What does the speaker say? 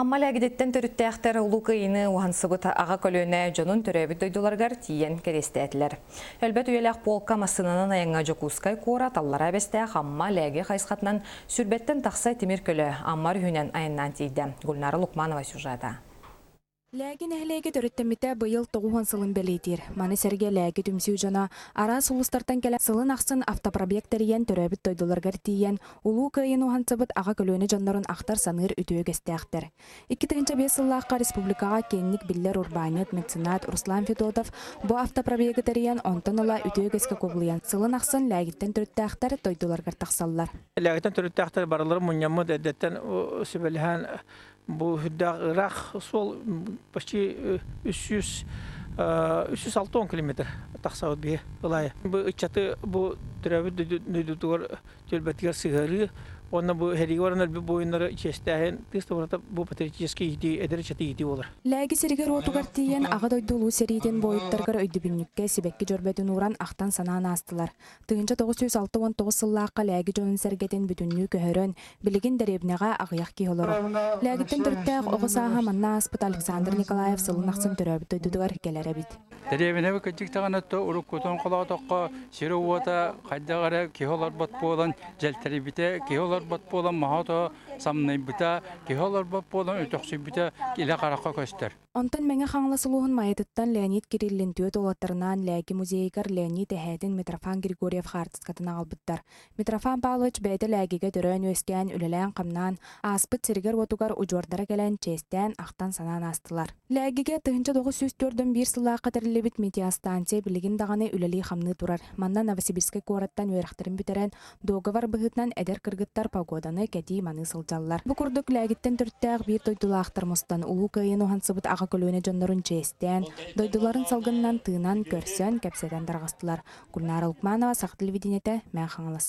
Амма Лээгититтэн төрүттээхтэр Улуу Кыайыыны уһансыбыт аҕа көлүөнэ дьонун төрөөбүт дойдуларыгар тиийэн кэриэстээтилэр. Өлбөт үйэлээх полка массыынанан айаҥҥа Дьокуускай куорат Аллараа Бэстээх Амма Лээги хайысхатынан сүүрбэттэн тахса тимир көлө Амма өрүһүнэн айаннаан тиийдэ. Гульнара Лукманова сюжета. Лээги нэһилиэгэ төрүттэммитэ быйыл 90 сылын бэлиэтиир. Маны сэргэ Лээги түмсүү дьоно араас улуустартан кэлэн сылын ахсын автопробег тэрийэн төрөөбүт дойдуларыгар тиийэн Улуу Кыайыыны уһансыбыт аҕа көлүөнэ дьоннорун ахтар-саныыр үтүө үгэстээхтэр. 2005 сыллаахха республикаҕа киэҥник биллэр урбаанньыт, меценат Руслан Федотов бу автопробегы тэрийэн онтон ыла үтүө үгэскэ кубулуйан сылын ахсын Лээгиттэн төрүттээхтэр дойдуларыгар тахсаллар. Лээгиттэн төрүттээхтэр барыларын мунньаммыт эрдэттэн сүбэлэһэн Бу үрдээх ыраах суол почти 300 360 километр тахсабыт биһи ылайы. Бу ыччаты бу төрөөбүт дойдутугар түөлбэтигэр сыһыарыы уонна бу сэриигэ баран өлбүт буойуннары чиэстээһин тыас табарата бу патриотическай иитии эдэр ыччаты иитии буолар. Лээги сиригэр-уотугар тиийэн Аҕа дойду Улуу сэриитин буойуттарыгар өйдөбүнньүккэ сибэкки дьөрбөтүн ууран ахтан-санаан аастылар. 1969 сыллаахха Лээги дьонун-сэргэтин бүтүннүү көһөрөн, билигин дэриэбинэҕэ аҕыйах киһи олорор. Лээгиттэн төрүттээх оҕо сааһа манна ааспыт Александр Николаев сылын ахсын төрөөбүт дойдутугар кэлэр эбит. Дэриэбинэбит кырдьык даҕаны уруккутун холоотоххо сири-уота хайдах эрэ киһи олорбот буолан дьэлтэрийбитэ, киһи олорбот буолан маһа-ото самнайбыта, киһи олорбот буолан өтөхсүйбүтэ илэ харахха көстөр. Онтон Мэҥэ Хаҥалас улууһун Майатыттан Леонид Кириллин түөрт уолаттарынаан Лээги музейыгар Леонид эһээтин Митрофан Григорьев хаартыскатын аҕалбыттар. Митрофан Павлович бэйэтэ Лээгигэ төрөөн-үөскээн, үлэлээн-хамнаан, ааспыт сиригэр-уотугар удьуордара кэлэн, чиэстээн, ахтан-санаан аастылар. Лээгигэ 1941 сыллаахха тэриллибит метеостанция билигин даҕаны үлэлии-хамныы турар. Манна Новосибирскай куораттан үөрэхтэрин бүтэрэн, Дуогабар быһыытынан эдэр кыргыттар погоданы кэтии-маныы сылдьаллар. Бу курдук Лээгиттэн төрүттээх биир дойдулаахтар мустан Улуу Кыайыыны уһансыбыт аҕа көлүөнэ дьоннорун чиэстээн, дойдуларын салгынынан тыынан, көрсөн, кэпсэтэн тарҕастылар. Гульнара Лукманова, Саха телевидениетэ, Мэҥэ Хаҥалас.